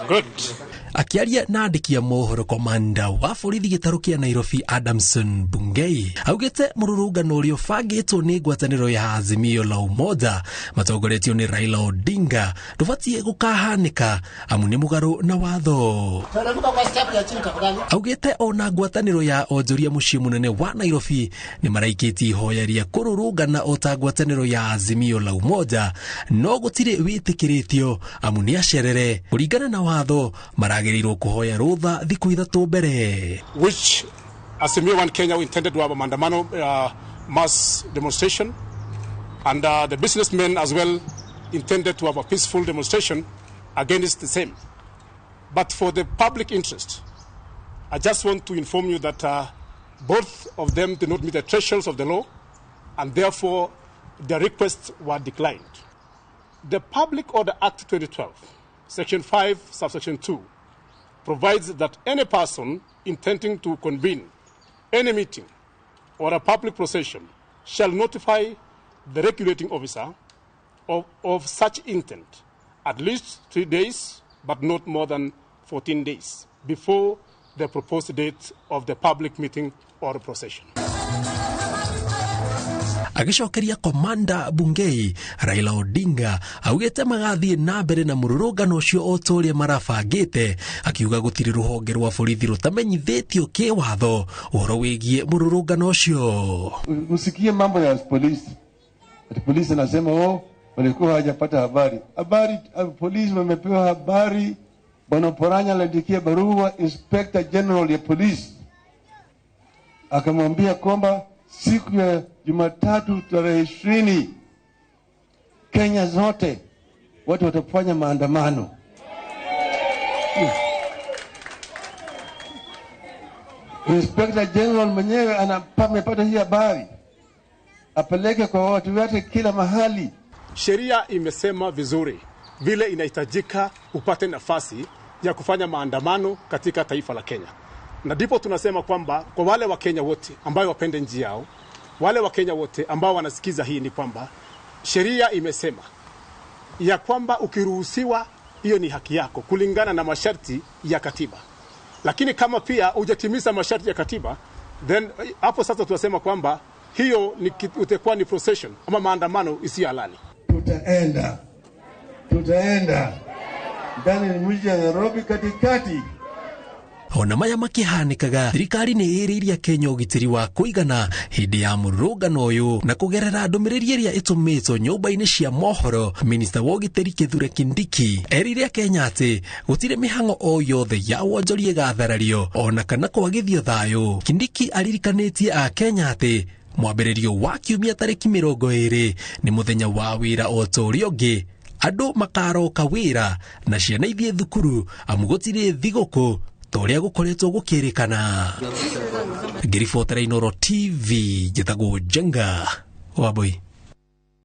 Good. Akĩaria na andĩki a mohoro, komanda wa borithi gĩtarũ kĩa Nairobi Adamson Bungei augĩte mũrũrũngano ũrĩa ũbangĩtwo nĩ ngwatanĩro ya Azimio la Umoja matongoretio nĩ Raila Odinga ndũbatiĩ gũkahanĩka amu nĩ mũgarũ na watho. Augĩte ona ngwatanĩro ya onjoria mũciĩ mũnene wa Nairobi nĩ maraikĩtie ihoya rĩa kũrũrũngana o ta ngwatanĩro ya Azimio la Umoja, no gũtirĩ wĩtĩkĩrĩtio amu nĩ acerere. Kũringana na watho, maragĩrĩirwo kũhoya rũtha thikũ 3 mbere. Which Azimio One Kenya intended to have a maandamano, mass demonstration, and the businessmen as well intended to have a peaceful demonstration against the same. But for the public interest, I just want to inform you that both of them did not meet the thresholds of the law, and therefore their requests were declined. The Public Order Act 2012, Section 5, Subsection 2, provides that any person intending to convene any meeting or a public procession shall notify the regulating officer of such intent at least 3 days, but not more than 14 days before the proposed date of the public meeting or procession. Agĩcokeria Komanda Bungei, Raila Odinga augĩte magathiĩ na mbere na mũrũrũngano ũcio o ta ũrĩa marabangĩte, akiuga gũtirĩ rũhonge rwa borithi rũtamenyithĩtio kĩwatho ũhoro wĩgiĩ mũrũrũngano ũcio. Usikie mambo ya polisi. Ati polisi anasema, oh, walikuwa hawajapata habari. Habari, polisi wamepewa habari. Bwana Oparanya aliandikia barua Inspector General ya polisi, akamwambia kwamba siku ya Jumatatu tarehe 20 Kenya zote watu watafanya maandamano. Inspector General mwenyewe amepata hii habari, apeleke kwa watu wote kila mahali. Sheria imesema vizuri vile inahitajika upate nafasi ya kufanya maandamano katika taifa la Kenya. Na ndipo tunasema kwamba kwa wale wa Kenya wote ambao wapende nchi yao, wale wa Kenya wote ambao wanasikiza hii, ni kwamba sheria imesema ya kwamba ukiruhusiwa, hiyo ni haki yako kulingana na masharti ya katiba. Lakini kama pia hujatimiza masharti ya katiba, then hapo sasa tunasema kwamba hiyo ni itakuwa ni procession ama maandamano isiyo halali. Tutaenda. Tutaenda ndani ya mji wa Nairobi katikati. Ona maya makihanikaga, thirikari nĩ ĩrĩirie Kenya ũgitĩri wa kũigana hĩndĩ ya mũrũrũngano ũyũ, na kũgerera ndũmĩrĩri ĩrĩa ĩtũmĩtwo nyũmba-inĩ cia mohoro, minista wa ũgitĩri Kithure Kindiki erire Kenya atĩ gũtirĩ mĩhang'o o yothe ya wonjoria ĩgatharario ona kana kwagithio thayũ. Kindiki aririkanĩtie a Kenya atĩ mwambĩrĩrio wa kiumia tarĩki 20 nĩ mũthenya wa wĩra o ta ũrĩa ũngĩ, andũ makaroka wĩra na ciana ithiĩ thukuru amu gũtirĩ thigũkũ ta ũrĩa gũkoretwo gũkĩrĩkana. Ngĩribotera Inooro TV, njĩtagwo Njenga Wambui.